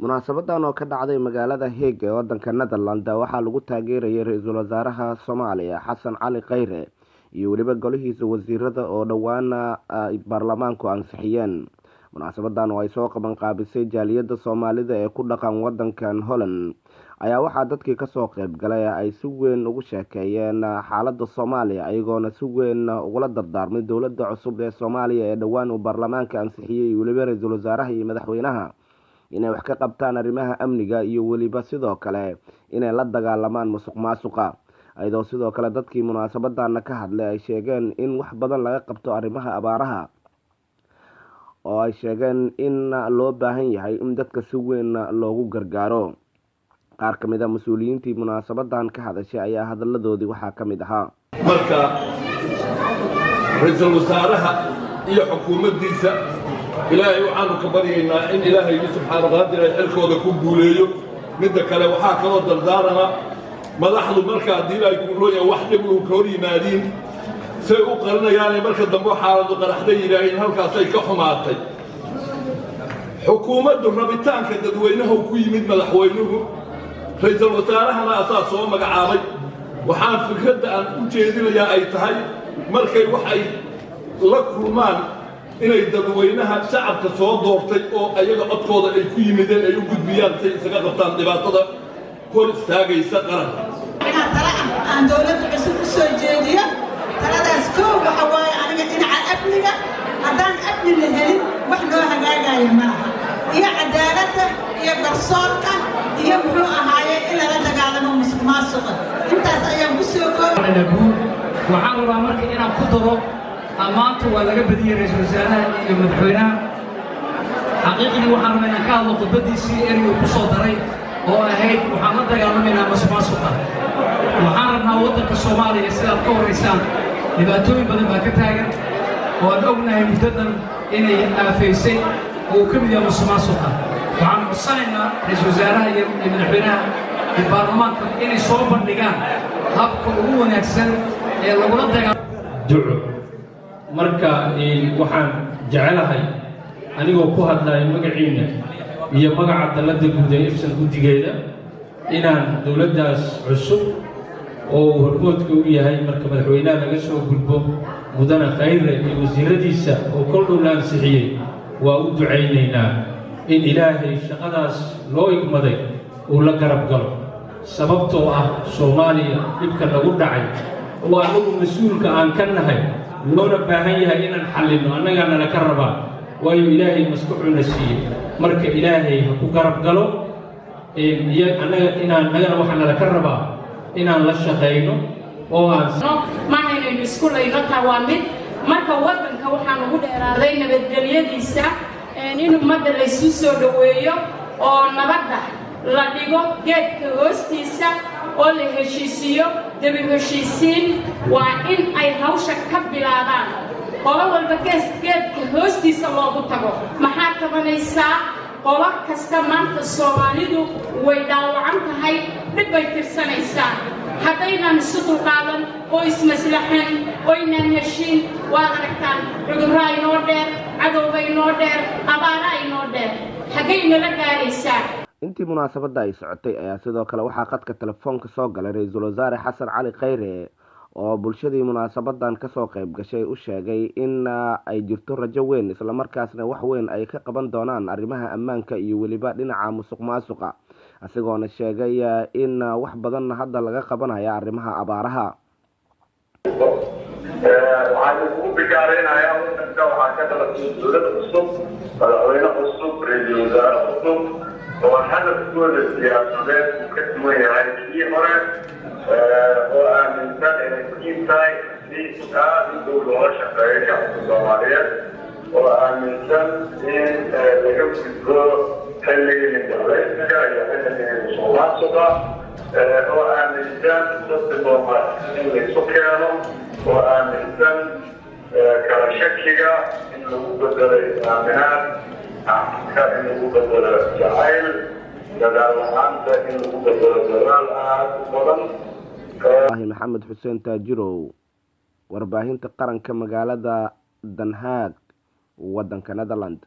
Munaasabadan oo ka dhacday magaalada Hague ee wadanka Netherland waxaa lagu taageerayay ra-iisul wasaaraha Soomaaliya Xasan Cali Khayre iyo weliba golihiisa wasiirada oo dhowaana ay baarlamaanku ansixiyeen. Munaasabadan oo ay soo qaban qaabisay jaaliyadda Soomaalida ee ku dhaqan wadankan Holland ayaa waxaa dadkii kasoo qeyb galay ay si weyn ugu sheekeeyeen xaalada Soomaaliya, ayagoona si weyn ugula dardaarmay dowladda cusub ee Soomaaliya ee dhowaan uu baarlamaanka ansixiyey iyo weliba ra-iisul wasaaraha iyo madaxweynaha inay wax ka qabtaan arrimaha amniga iyo weliba sidoo kale inay la dagaalamaan musuq maasuqa, iyadoo sidoo kale dadkii munaasabadana ka hadlay ay sheegeen in wax badan laga qabto arrimaha abaaraha, oo ay sheegeen in loo baahan yahay in dadka si weyn loogu gargaaro. Qaar ka mid a mas-uuliyiintii munaasabadan ka hadashay ayaa hadaladoodii waxaa ka mid ahaa: Marka ra-iisul wasaaraha iyo xukuumaddiisa Ilaahay waxaanu ka baryaynaa in Ilaahay subxaana qaadir ay xilkooda ku guuleeyo. Midda kale, waxaa kaloo dardaarana madaxdu marka haddii ay kuroya wax dhib uu ka hor yimaadiin say u qarinayaane, marka dambe xaaladu qaraxday yidhaaheen halkaasay ka xumaatay. Xukuumaddu rabitaanka dadweynaha ku yimid, madaxweynuhu ra-iisul wasaarahana asaa soo magacaabay. Waxaan fikradda aan u jeedinayaa ay tahay markay wax ay la kulmaan inay dadweynaha shacabka soo doortay oo ayaga codkooda ay ku yimideen ay u gudbiyaan say isaga qabtaan dhibaatada hor istaagaysa qaranka. Inaan tala aan dowladda cusub u soo jeediyo. Taladaas koow waxa waaye aniga dhinaca amniga. Haddaan amni la helin, wax noo hagaagaya ma laha, iyo cadaaladda iyo garsoorka iyo muxuu ahaaye in lala dagaalamo musuq maasuqa. Intaas ayaan ku soo koob. Waxaan rabaa marka inaan ku daro, ammaanta waa laga badiyey ra-iisul wasaaraha iyo madaxweynaha. Xaqiiqdii waxaan rabaa inaan ka hadlo khudbaddiisii erey uu ku soo daray oo ahayd waxaan la dagaalamaynaa masuqmaasuqa. Waxaan rabnaa waddanka Soomaaliya, sidaad ka warraysaan, dhibaatooyin badan baa ka taagan oo aan ognahay muddadan inay aafaysay oo uu ka mid yahay masuqmaasuqa. Waxaan codsanaynaa ra-iisul wasaaraha iyo madaxweynaha iyo baarlamaanka inay soo bandhigaan habka ugu wanaagsan ee lagula dagaal Duco. Marka waxaan jecelahay, anigoo ku hadlayo magaciinna iyo magaca dalladda guud ee IFSON guddigeeda, inaan dowladdaas cusub oo uu hormoodka u yahay, marka madaxweynaha laga soo gudbo, mudane Khayre iyo wasiiradiisa oo kol dhow la ansixiyey, waa u ducaynaynaa in Ilaahay shaqadaas loo igmaday uu la garab galo, sababtoo ah Soomaaliya dhibka nagu dhacay oo annagu mas-uulka aan ka nahay, loona baahan yahay inaan xallinno, annagaa nala ka rabaa, waayo Ilaahay maskaxuuna siiyey. Marka Ilaahay ha ku garab galo. Iyo annaga inaan nagana waxaa nala ka rabaa inaan la shaqayno oo aan Maaha inaynu isku layno. Taa waa mid. Marka waddanka waxaan ugu dheeraaday nabadgelyadiisa, in ummadda laysu soo dhoweeyo oo nabadda la dhigo geedka hoostiisa oo la heshiisiiyo. Debi heshiisiin waa in ay hawsha ka bilaabaan, qolo walba geedka hoostiisa loogu tago. Maxaa tabanaysaa qolo kasta? Maanta Soomaalidu way dhaawacan tahay, dhib bay tirsanaysaa. Haddaynaan isu dulqaadan oo ismaslaxan oo aynaan heshiin, waad aragtaan, cudurraa inoo dheer, cadowba inoo dheer, abaara inoo dheer, xaggay nala gaaraysaa? Intii munaasabadda ay socotay ayaa sidoo kale waxaa khadka telefoonka soo galay ra-iisul wasaare Xasan Cali Khayre oo bulshadii munaasabadan kasoo qayb gashay u sheegay in ay jirto rajo weyn, islamarkaasna wax weyn ay ka qaban doonaan arrimaha ammaanka iyo weliba dhinaca musuq maasuqa, isagoona sheegay in wax badan hadda laga qabanayo arrimaha abaaraha. Waxaan kugu bishaaraynayaa wadanka waxaa ka dhalatay dowlad cusub, madaxweyne cusub, ra-iisul wasaare cusub oo hadafkooda siyaasadeed uu ka duwan yahay kii hore, oo aaminsan inay muhiim tahay si aada u dhow loola shaqeeyo shacabka Soomaaliyeed, oo aaminsan in laga gudbo xilligii ninjeclaysiga iyo xilligii musuqmaasuqa, oo aaminsan dadka Soomaaliyeed in laysu keeno, oo aaminsan kala shakiga in lagu bedelo is-aaminaad, ka in lagu bedelo jacayl, dadaal la-aanta in lagu bedelo dadaal aada u badan. Maxamed Xuseen Taajirow, warbaahinta qaranka, magaalada Den Haag, wadanka Netherland.